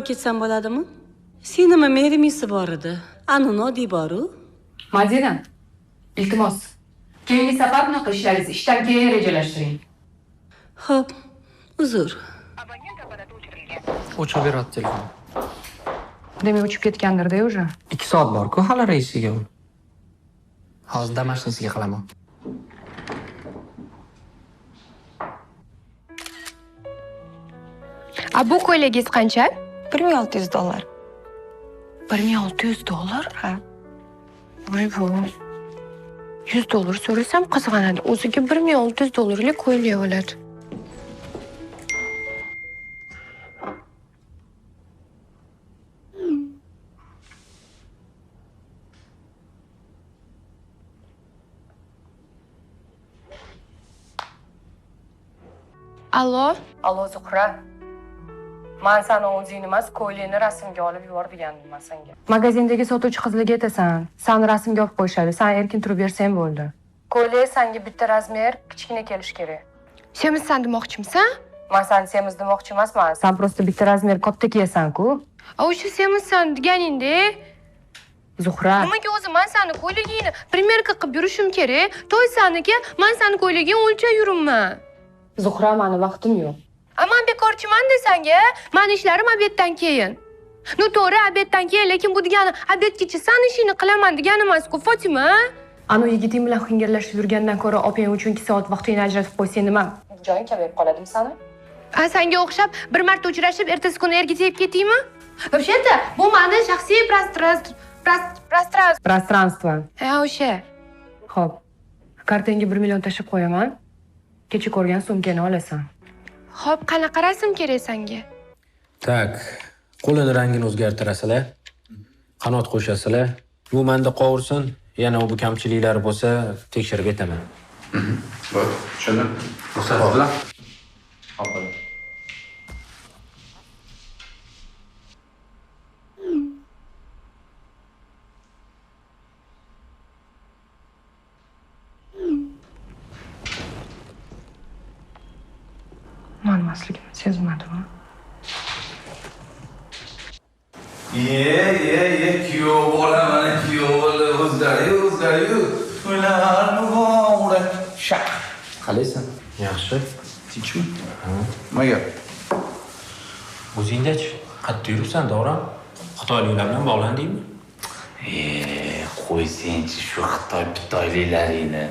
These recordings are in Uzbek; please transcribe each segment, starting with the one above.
Ketsam bo'ladimi? Singlimni merimisi bor edi. Anu Nodi boru. Madina, iltimos. Keyingi safar bunaqa ishlaringizni ishdan keyin rejalashtiring. Xo'p, uzr. O'chirib beradi telefon. Demak, uchib ketgandir-da уже. 2 soat bor-ku hali reysiga uni. Hozir damashinasiga qilaman. A bu ko'ylagingiz qancha? 1600 dollar. 1600 dollar? Ha. Voy bu. 100 dollar so'rasam qizg'anadi. O'ziga 1600 dollarlik ko'ylak oladi. Allo? Allo, Zuhra. Man sani o'zingni emas, ko'ylakni rasmga olib yubor degandim man senga. Magazindagi sotuvchi qizlarga aytasan, sani rasmga olib qo'yishadi, san erkin turib bersang bo'ldi. Ko'ylak senga bitta razmer kichkina kelishi kerak. Semizsan demoqchimisan? Man sani semiz demoqchi emasman. San просто bitta razmer katta kiyasan-ku. A o'sha semizsan deganingda. Zuhra. Nimaga o'zi man sani ko'ylagingni primerka qilib yurishim kerak? To'y saniki, man sani ko'ylagingni o'lchab yuribman. Zuhra, mani vaqtim yo'q. A man bekorchiman desang-a, mani ishlarim obeddan keyin. Ну to'g'ri, obeddan keyin, lekin bu degani obedgacha san ishingni qilaman degani emas-ku, Fotima. Anu yigiting bilan xingirlashib yurgandan ko'ra opang uchun 2 soat vaqtingni ajratib qo'ysang nima? Joying kamayib qoladimi sani? A sanga o'xshab bir marta uchrashib, ertasi kuni erga tegib ketdingmi? Вообще-то bu mani shaxsiy Пространство. Ha, o'sha. Xo'p. Kartangga 1 million tashlab qo'yaman. Kecha ko'rgan sumkani olasan. Xo'p, qanaqa rasm kerak senga? Tak, qo'lini rangini o'zgartirasizlar. Qanot qo'shasizlar. Bu menda qovursin, yana bu kamchiliklari bo'lsa tekshirib aytaman. Bo'ldi, tushundim. Ruxsat bilan. Hop. Manmasligimni sezmadimi? Ye, kuyov bola, mana kuyov bola o'zlari-yu, to'ylar muborak. Shaq. Qalaysan? Yaxshi. Tinchmi? Nima gap? O'zingda-chi? Qayerda yuribsan, Davron? Xitoyliklar bilan bog'landingmi? Qo'ysangchi shu Xitoy pitoyliklaringni.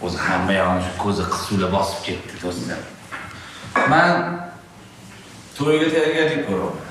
O'zi hamma yog'ini shu ko'zi qisuvla bosib ketdi, do'stlar. Man to'yga tayyorgarlik ko'raman.